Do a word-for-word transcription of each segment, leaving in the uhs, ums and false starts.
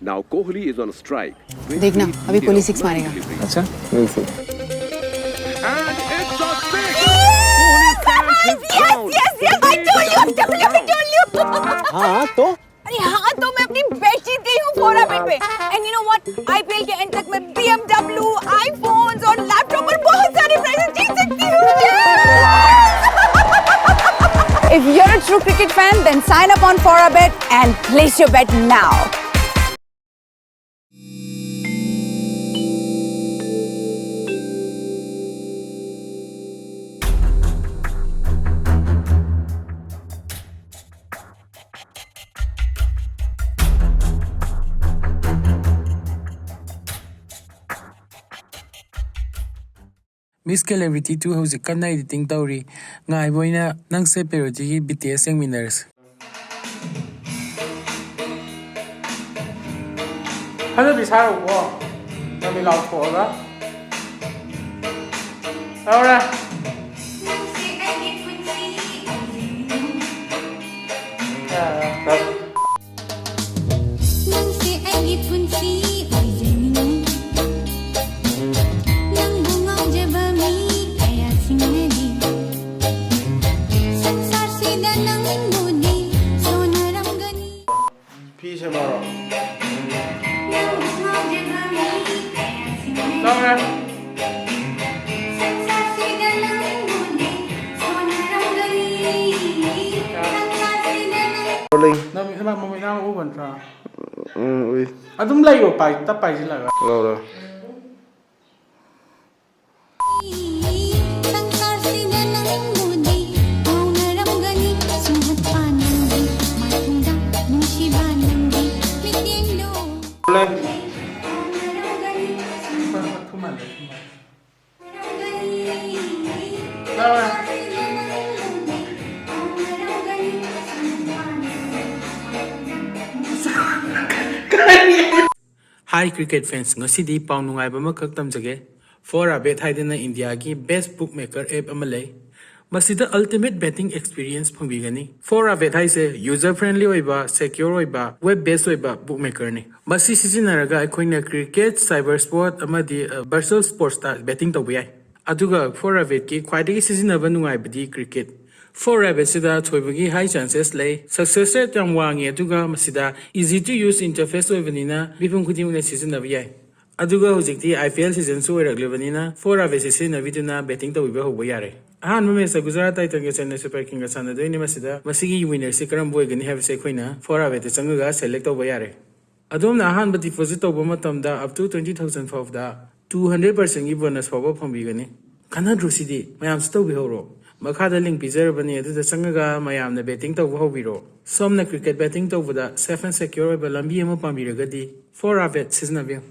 Now Kohli is on strike. देखना, अभी Kohli six मारेगा। अच्छा, we'll see. And it's a six! Kohli stands his ground. Yes, yes, I told you, I told you, I told you. हाँ तो अरे हाँ, तो मैं अपनी बेटी दी हूँ फोर आर्बिट पे। And you know what? IPL के एंड तक मैं बीएमडब्ल्यू, आईफोन्स और लैपटॉप और बहुत सारे प्राइजेस जीत सकती हूँ। If you're a true cricket fan, then sign up on four Arbet and place your bet now. Miss Celebrity two ꯍꯧꯖꯤꯛ ꯀꯟꯅ editing ꯇꯧꯔꯤ꯫ ꯉꯥꯏꯕ ꯑꯣꯏꯅ ꯅꯪꯁꯦ parody ꯒꯤ BTS ꯌꯦꯡꯃꯤꯟꯅꯔꯁꯤ꯫ ꯐꯖꯕꯤ ꯁꯥꯔꯛꯎꯀꯣ꯫ ꯃꯃꯤ ꯂꯥꯎꯊꯣꯛꯑꯒ꯫ ꯇꯧꯔꯦ꯫ ꯅꯪꯁꯦ ꯑꯩꯒꯤ ꯄꯨꯟꯁꯤ ꯑꯣꯏꯖꯅꯤꯡꯉꯤ꯫ ꯅꯪꯕꯨ ꯉꯥꯎꯖꯕ ꯃꯤ ꯀꯌꯥꯁꯤꯡꯅꯗꯤ ꯁꯪꯁꯥꯔꯁꯤꯗ ꯅꯪꯕꯨꯗꯤ ꯁꯣꯟꯅꯔꯝꯒꯅꯤ꯫ ꯐꯤ ꯁꯦꯝꯃꯔꯣ? ꯅꯪꯕꯨ ꯉꯥꯎꯖꯕ ꯃꯤ ꯀꯌꯥꯁꯤꯡꯅꯗꯤ ꯇꯧꯔꯦ꯫ ꯁꯪꯁꯥꯔꯁꯤꯗ ꯅꯪꯕꯨꯗꯤ ꯁꯣꯟꯅꯔꯝꯒꯅꯤ꯫ ꯁꯪꯁꯥꯔꯁꯤꯗ ꯅꯪ Rolling. ꯅꯪ ꯏꯃꯥ ꯃꯃꯤꯠ ꯅꯥꯟꯅ ꯎꯕ ꯅꯠꯇ꯭ꯔꯥ? ꯎꯝ, ꯎꯏ꯫ ꯑꯗꯨꯝ ꯂꯩꯌꯣ, ꯄꯥꯏ-, ꯇꯞ ꯄꯥꯏꯁꯤꯜꯂꯒ꯫ ꯂꯧꯔꯣ꯫ ꯁꯪꯁꯥꯔꯁꯤꯗ ꯅꯪꯕꯨꯗꯤ ꯀꯥꯎꯅꯔꯝꯒꯅꯤ꯫ ꯁꯨꯝꯍꯠꯄ ꯅꯪꯒꯤ ꯃꯥꯏꯊꯣꯡꯗ ꯅꯨꯡꯁꯤꯕ ꯅꯪꯒꯤ ꯃꯤꯠꯌꯦꯡꯗꯣ꯫ Rolling. ꯀꯥꯎꯅꯔꯝꯒꯅꯤ꯫ ꯊꯨꯝꯍꯜꯂꯦ, ꯊꯨꯝꯍꯜꯂꯦ꯫ Hi cricket fans, ꯉꯁꯤꯗꯤ ꯄꯥꯎ ꯅꯨꯡꯉꯥꯏꯕ ꯑꯃꯈꯛ ꯇꯝꯖꯒꯦ꯫ Four Arbet ꯍꯥꯏꯗꯅ ꯏꯟꯗꯤꯌꯥꯒꯤ best bookmaker app ꯑꯃ ꯂꯩ꯫ ꯃꯁꯤꯗ ultimate betting experience ꯐꯪꯕꯤꯒꯅꯤ꯫ Four Avet ꯍꯥꯏꯁꯦ user friendly ꯑꯣꯏꯕ, secure ꯑꯣꯏꯕ, web based ꯑꯣꯏꯕ bookmakerꯅꯤ꯫ ꯃꯁꯤ ꯁꯤꯖꯤꯟꯅꯔꯒ ꯑꯩꯈꯣꯏꯅ cricket, cyber sport ꯑꯃꯗꯤ, ꯑ, virtual sportsꯇ betting ꯇꯧꯕ ꯌꯥꯏ꯫ ꯑꯗꯨꯒ Four Avetꯀꯤ ꯈ꯭ꯋꯥꯏꯗꯒꯤ ꯁꯤꯖꯤꯟꯅꯕ ꯅꯨꯡꯉꯥꯏꯕꯗꯤ cricket꯫ Four Avetꯁꯤꯗ ꯊꯣꯏꯕꯒꯤ high chances ꯂꯩ, success rate ꯌꯥꯝ ꯋꯥꯡꯉꯤ, ꯑꯗꯨꯒ ꯃꯁꯤꯗ easy to use interface ꯑꯣꯏꯕꯅꯤꯅ ꯃꯤꯄꯨꯝ ꯈꯨꯗꯤꯡꯃꯛꯅ ꯁꯤꯖꯤꯟꯅꯕ ꯌꯥꯏ꯫ ꯑꯗꯨꯒ ꯍꯧꯖꯤꯛꯇꯤ I P L seasonꯁꯨ ꯑꯣꯏꯔꯛꯂꯕꯅꯤꯅ Four Avetꯁꯤ ꯁꯤꯖꯤꯟꯅꯕꯤꯗꯨꯅ betting ꯇꯧꯕꯤꯕ ꯍꯧꯕ ꯌꯥꯔꯦ꯫ ꯑꯍꯥꯟꯕ matchꯇ Gujarat Titansꯒ Chennai Super Kingsꯒ ꯁꯥꯟꯅꯗꯣꯏꯅꯤ꯫ ꯃꯁꯤꯗ ꯃꯁꯤꯒꯤ winnerꯁꯤ ꯀꯔꯝꯕ ꯑꯣꯏꯒꯅꯤ ꯍꯥꯏꯕꯁꯤ ꯑꯩꯈꯣꯏꯅ Four Avetꯇ ꯆꯪꯉꯒ select ꯇꯧꯕ ꯌꯥꯔꯦ꯫ ꯑꯗꯣꯝꯅ ꯑꯍꯥꯟꯕ deposit ꯇꯧꯕ ꯃꯇꯝꯗ up to twenty thousand ꯐꯥꯎꯕꯗ two hundred percentꯀꯤ bonus ꯐꯥꯎꯕ ꯐꯪꯕꯤꯒꯅꯤ꯫ ꯀꯥꯟꯅꯗ꯭ꯔꯣ ꯁꯤꯗꯤ? ꯃꯌꯥꯝꯁꯨ ꯇꯧꯕꯤꯍꯧꯔꯣ꯫ ꯃꯈꯥꯗ link ꯄꯤꯖꯔꯕꯅꯤ, ꯑꯗꯨꯗ ꯆꯪꯉꯒ ꯃꯌꯥꯝꯅ betting ꯇꯧꯕ ꯍꯧꯕꯤꯔꯣ꯫ ꯁꯣꯝꯅ cricket betting ꯇꯧꯕꯗ safe and secure ꯑꯣꯏꯕ ꯂꯝꯕꯤ ꯑꯃ ꯄꯥꯝꯕꯤꯔꯒꯗꯤ Four Avet ꯁꯤꯖꯤꯟꯅꯕꯤꯌꯨ꯫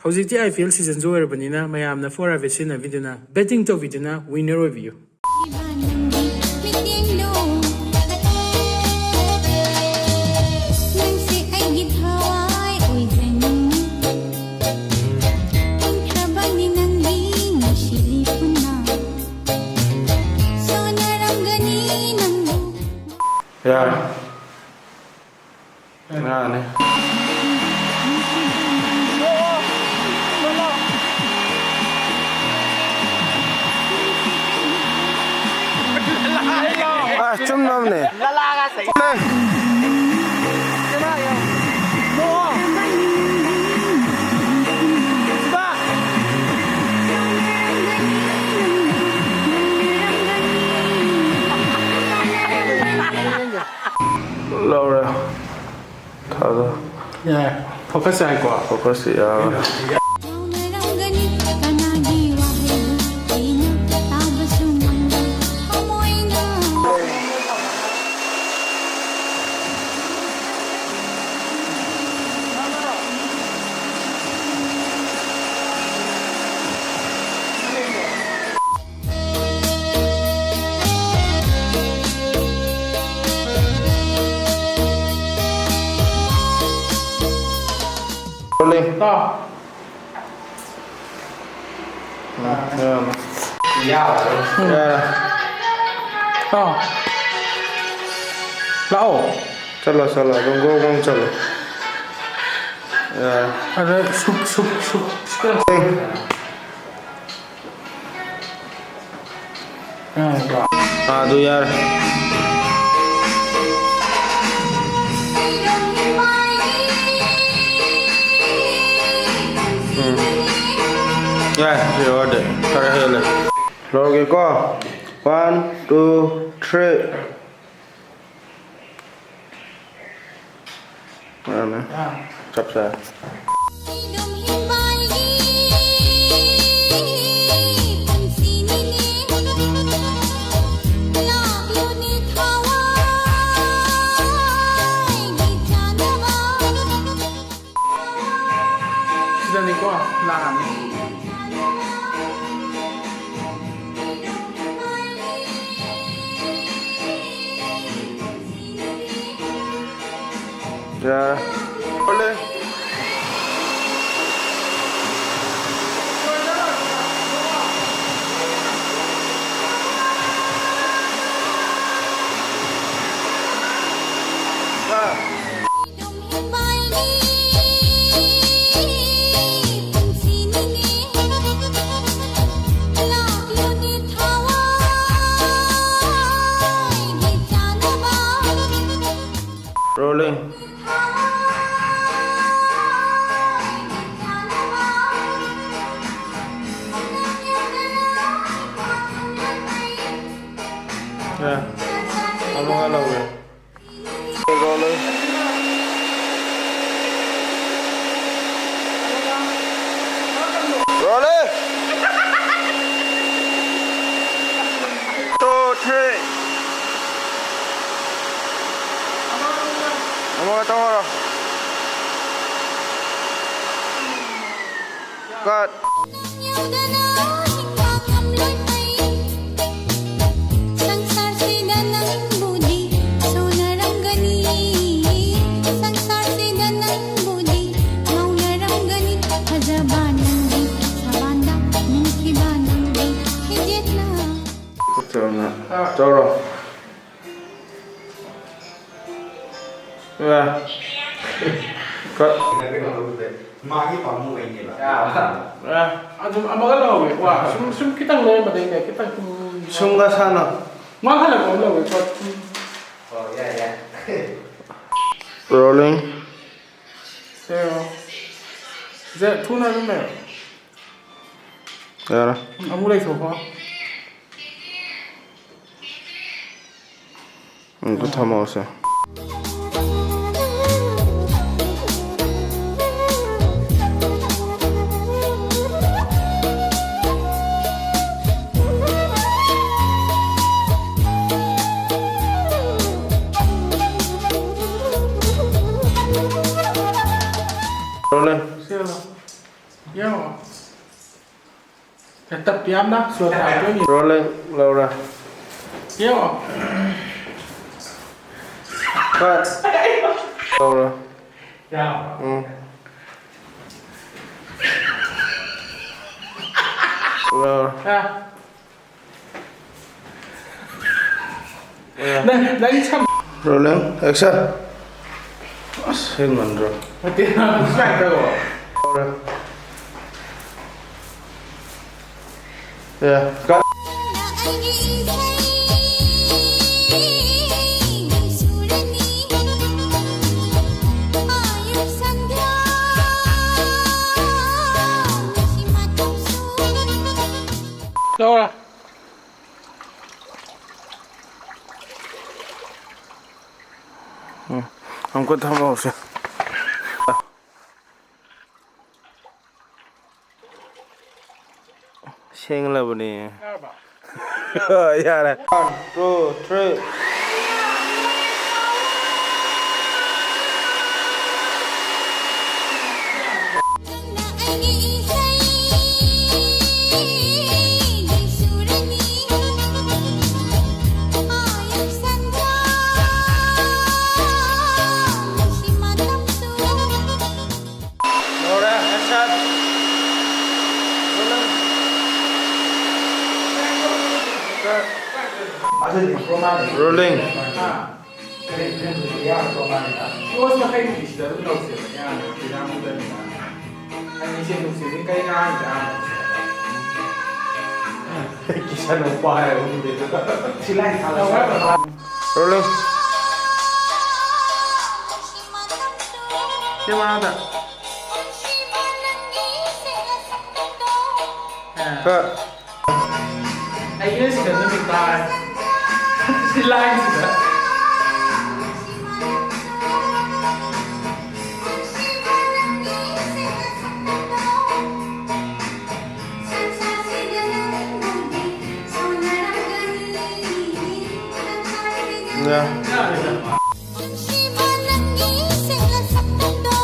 ꯍꯧꯖꯤꯛꯇꯤ I P L seasonꯁꯨ ꯑꯣꯏꯔꯕꯅꯤꯅ ꯃꯌꯥꯝꯅ Four Avet ꯁꯤꯖꯤꯟꯅꯕꯤꯗꯨꯅ betting ꯇꯧꯕꯤꯗꯨꯅ winner ꯑꯣꯏꯕꯤꯌꯨ꯫ ꯅꯪꯁꯦ ꯑꯩꯒꯤ ꯊꯋꯥꯏ ꯑꯣꯏꯖꯅꯤꯡꯉꯤ꯫ ꯏꯪꯈ꯭ꯔꯕꯅꯤ ꯅꯪꯒꯤ ꯅꯨꯡꯁꯤꯔꯤ ꯄꯨꯟꯅ꯫ ꯁꯣꯟꯅꯔꯝꯒꯅꯤ ꯅꯪꯕꯨ꯫ ꯌꯥꯔꯦ꯫ ꯉꯥꯅꯤ꯫ ꯑ, ꯆꯨꯝꯅꯕꯅꯦ꯫ ꯂꯩ꯫ ꯂꯧꯔꯦ꯫ ꯊꯥꯗ꯫ ꯌꯥꯔꯦ꯫ Focus ꯌꯥꯏꯀꯣ? Focus ꯌꯥꯔꯦ꯫ ꯇꯥꯕꯁꯨ ꯉꯝꯕ ꯊꯃꯣꯏꯅ꯫ Rolling. Stop. ꯎꯝ, ꯌꯥꯔꯦ꯫ ꯌꯥꯔꯦ꯫ ꯌꯥꯔꯦ꯫ ꯂꯥꯛꯑꯣ꯫ ꯂꯥꯛꯑꯣ꯫ ꯆꯠꯂꯣ, ꯆꯠꯂꯣ꯫ ꯑꯗꯨꯝ ꯒ꯭ꯔꯣꯡ ꯒ꯭ꯔꯣꯡ ꯆꯠꯂꯣ꯫ ꯌꯥꯔꯦ꯫ ꯑꯗ ꯁꯨꯛ, ꯁꯨꯛ, ꯁꯨꯛ, ꯁꯨꯛ꯫ ꯑꯥ, ꯑꯗꯨ ꯌꯥꯔꯦ꯫ ꯎꯝ꯫ ꯌꯥꯔꯦ, ꯁꯤ ꯑꯣꯏꯔꯗꯤ ꯈꯔ ꯍꯦꯜꯂꯦ꯫ ꯂꯧꯔꯒꯦꯀꯣ꯫ One, two, three꯫ ꯃꯥꯅꯦ꯫ ꯑꯥ꯫ ꯆꯞ ꯆꯥꯔꯦ꯫ ꯁꯤꯗꯅꯤꯀꯣ ꯂꯥꯛꯑꯅꯤ꯫ ꯌꯥꯔꯦ꯫ ꯍꯣꯜꯂꯦ꯫ Rolling. ꯌꯥ꯫ ꯑꯃꯒ ꯂꯧꯔꯦ꯫ Rolling. Rolling. Two, three. ꯑꯃꯒ ꯇꯧꯍꯧꯔꯣ꯫ Cut. ꯐꯠꯇꯕꯅ꯫ ꯇꯧꯔꯣ꯫ ꯑꯦ꯫ ꯀ- ꯃꯥꯒꯤ ꯄꯥꯝꯃꯨꯕꯩꯅꯦꯕ꯫ ꯑꯦ꯫ ꯑꯗꯨꯝ ꯑꯃꯒ ꯂꯧꯍꯧꯒꯦꯀꯣ꯫ ꯁꯨꯝ, ꯁꯨꯝ ꯈꯤꯇꯪ ꯂꯩꯔꯝꯕꯗꯩꯅꯦ, ꯈꯤꯇꯪ ꯁꯨꯝ ꯁꯨꯝꯒ ꯁꯥꯟꯅꯧ꯫ ꯃꯥ ꯍꯜꯂꯛꯄ ꯑꯃ ꯂꯧꯒꯦꯀꯣ꯫ ꯎꯝ꯫ ꯑꯣ, ꯌꯥꯏ, ꯌꯥꯏ꯫ Rolling꯫ ꯁꯦ, ꯊꯨꯅ ꯑꯗꯨꯝ ꯂꯩꯔꯣ꯫ ꯌꯥꯔꯦ꯫ ꯎꯝ, ꯑꯃꯨꯛ ꯂꯩꯊꯣꯛꯈꯣ꯫ ꯎꯝ, ꯑꯗꯨ ꯊꯝꯃꯣꯁꯦ꯫ Rolling꯫ ꯁꯦ, ꯌꯦꯡꯉꯣ꯫ ꯇꯞꯄꯤ ꯌꯥꯝꯅ, slow ꯇꯥꯏ ꯇꯧꯔꯤ꯫ Rolling, ꯂꯧꯔꯦ꯫ ꯌꯦꯡꯉꯣ꯫ Cut꯫ ꯂꯧꯔꯦ꯫ ꯌꯥꯔꯕ? ꯎꯝ꯫ ꯂꯧꯔꯦ꯫ ꯑꯥ꯫ ꯅꯪ, ꯅꯪ ꯁꯝ- Rolling, action꯫ ꯑꯁ, ꯍꯦꯟꯃꯟꯗ꯭ꯔꯣ? ꯅꯠꯇꯦ, ꯅꯪ ꯁꯨꯃꯥꯏꯅ ꯇꯧꯋꯣ꯫ ꯌꯥ, ꯀꯠ꯫ ꯂꯧꯔꯦ꯫ ꯎꯝ, ꯑꯃꯨꯛꯀ ꯊꯝꯃꯣꯁꯦ꯫ ꯁꯦꯡꯂꯕꯅꯤ꯫ ꯌꯥꯔꯕ? ꯌꯥꯔꯦ꯫ One, two, three꯫ ꯂꯣꯏꯔꯦ, action꯫ Cut꯫ Rolling. ꯀ꯭ꯂꯣꯁ ꯃꯈꯩꯗꯨꯗꯤ ꯁꯤꯗ ꯑꯗꯨꯝ ꯂꯧꯁꯦꯕ, ꯌꯥꯅꯤ, ꯄꯩꯁꯥ ꯃꯨꯛꯇꯅꯤꯅ꯫ ꯑꯩ ꯃꯤꯡꯁꯦꯜ ꯅꯨꯡꯁꯦꯜꯗꯤ ꯀꯔꯤ ꯉꯥꯡꯉꯤꯅꯣ? ꯀꯤꯁꯟ ꯅꯨꯄꯥ ꯍꯥꯏꯔ ꯈꯪꯗꯦ꯫ ꯁꯤ ꯂꯥꯏ ꯊꯥꯜꯂꯒ꯫ Rolling. ꯁꯤ ꯃꯥꯗ꯫ Cut. ꯑꯩꯒꯤꯅ ꯁꯤꯗ ꯅꯨꯃꯤꯠ ꯇꯥꯔꯦ꯫ ꯁꯤ ꯂꯥꯏꯟꯁꯤꯗ꯫ ꯌꯥ꯫ ꯌꯥꯔꯦꯗ꯫ ꯅꯨꯡꯁꯤꯕ ꯅꯪꯒꯤ ꯁꯦꯡꯂ ꯁꯛꯇꯝꯗꯣ,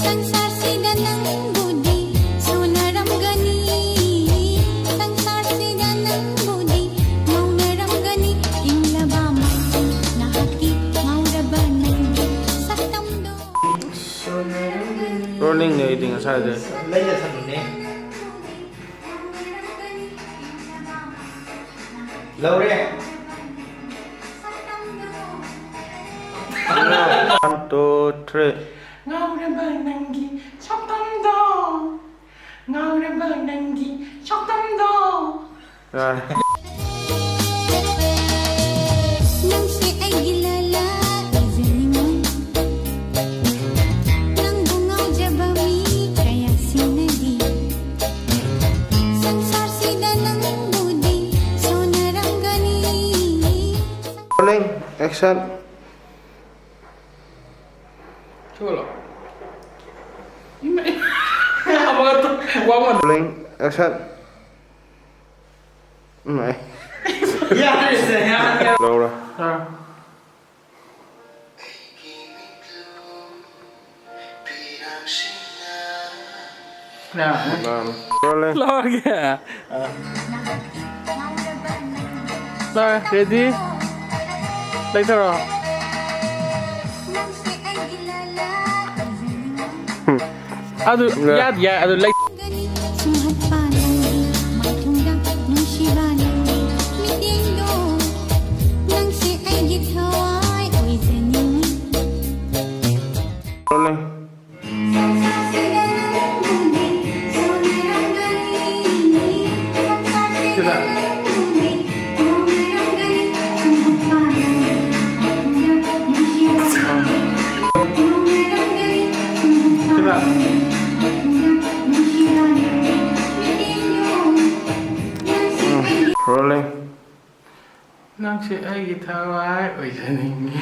ꯁꯪꯁꯥꯔꯁꯤꯗ ꯅꯪꯕꯨꯗꯤ ꯁꯣꯟꯅꯔꯝꯒꯅꯤ, ꯁꯪꯁꯥꯔꯁꯤꯗ ꯅꯪꯕꯨꯗꯤ ꯉꯥꯎꯅꯔꯝꯒꯅꯤ, ꯏꯪꯂꯕ ꯃꯥꯏꯊꯣꯡ ꯅꯍꯥꯛꯀꯤ ꯉꯥꯎꯔꯕ ꯅꯪꯒꯤ ꯁꯛꯇꯝꯗꯣ ꯁꯣꯟꯅꯔꯝꯒꯅꯤ꯫ Rolling ꯅꯦ ꯑꯩꯗꯤ ꯉꯁꯥꯏꯗꯩ꯫ ꯂꯩꯖꯁꯅꯨꯅꯦ꯫ ꯂꯧꯔꯦ꯫ One, two, three. ꯉꯥꯎꯔꯕ ꯅꯪꯒꯤ ꯁꯛꯇꯝꯗꯣ, ꯉꯥꯎꯔꯕ ꯅꯪꯒꯤ ꯁꯛꯇꯝꯗꯣ꯫ ꯌꯥꯔꯦ꯫ ꯅꯪꯁꯦ ꯑꯩꯒꯤ ꯂꯥꯂꯥ ꯑꯣꯏꯖꯅꯤꯡꯉꯤ꯫ ꯅꯪꯕꯨ ꯉꯥꯎꯖꯕ ꯃꯤ ꯀꯌꯥꯁꯤꯅꯗꯤ ꯁꯪꯁꯥꯔꯁꯤꯗ ꯅꯪꯕꯨꯗꯤ ꯁꯣꯟꯅꯔꯝꯒꯅꯤ꯫ Rolling, action. ꯆꯠꯂꯣ꯫ ꯏꯃꯥ꯫ ꯑꯃꯒ ꯇꯨ-, ꯋꯥ ꯃꯥꯟꯅ-, Rolling, action. ꯎꯝ, ꯑꯩ꯫ ꯌꯥꯔꯦꯁꯦ, ꯌꯥꯔꯦ꯫ ꯂꯧꯔꯣ꯫ ꯑꯥ꯫ ꯌꯥꯔꯦ꯫ ꯂꯧꯔꯣ꯫ Rolling. ꯂꯧꯔꯒꯦ꯫ ꯂꯧꯔꯦ, ready? ꯂꯩꯊꯔꯣ꯫ ꯑꯗꯨ ꯌꯥ꯫ ꯌꯥꯗꯤ ꯌꯥꯏ, ꯑꯗꯨ ꯂꯩ-꯫ ꯁꯨꯝꯍꯠꯄ ꯅꯪꯒꯤ ꯃꯥꯏꯊꯣꯡꯗ ꯅꯨꯡꯁꯤꯕ ꯅꯪꯒꯤ Rolling. ꯁꯤꯗ꯫ ꯁꯤꯗ꯫ ꯎꯝ, rolling. ꯅꯪꯁꯦ ꯑꯩꯒꯤ ꯊꯋꯥꯏ ꯑꯣꯏꯖꯅꯤꯡꯉꯤ꯫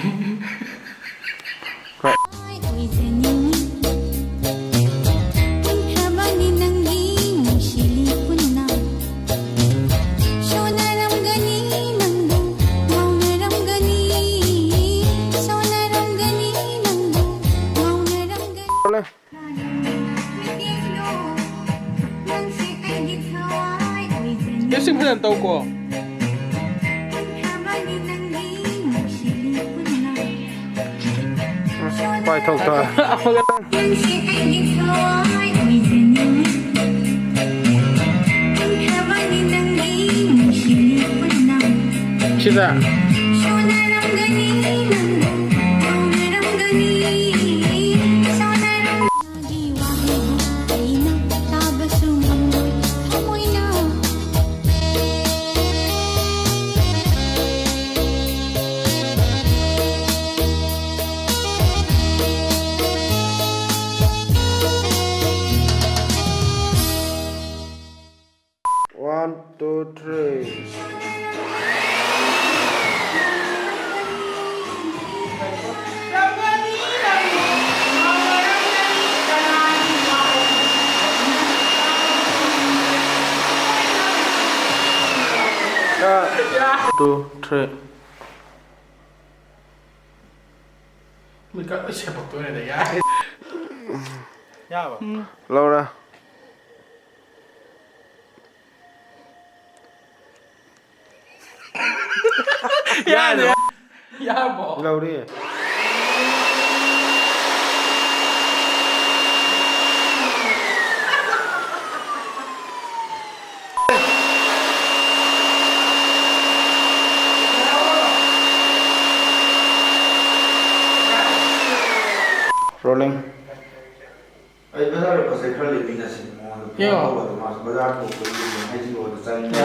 Lip sync ꯐꯖꯅ ꯇꯧꯀꯣ꯫ ꯎꯝ, ꯄꯥꯏꯊꯣꯛꯇ꯫ ꯑꯃꯒ꯫ ꯁꯤꯗ꯫ One, two, three. Two, three. ꯃꯤꯀꯞ ꯂꯣꯏ ꯁꯦꯝꯃꯛꯇꯣꯔꯦꯗ, ꯌꯥꯔꯦ꯫ ꯌꯥꯔꯕ? ꯎꯝ꯫ ꯂꯧꯔꯦ꯫ ꯌꯥꯔꯦ꯫ ꯌꯥꯔꯕꯣ? ꯂꯧꯔꯦ꯫ Rolling. ꯑꯩ ꯕꯖꯥꯔꯗ ꯄꯣꯠ ꯆꯩ ꯈꯔ ꯂꯩꯃꯤꯟꯅꯁꯤ ꯃꯉꯣꯟꯗ ꯐꯣꯟ ꯇꯧꯕꯗ ꯃꯥꯁꯨ ꯕꯖꯥꯔ ꯊꯣꯛꯄꯒꯤ ꯍꯥꯏꯖꯤꯜꯂꯣꯗ ꯆꯪꯉꯦ꯫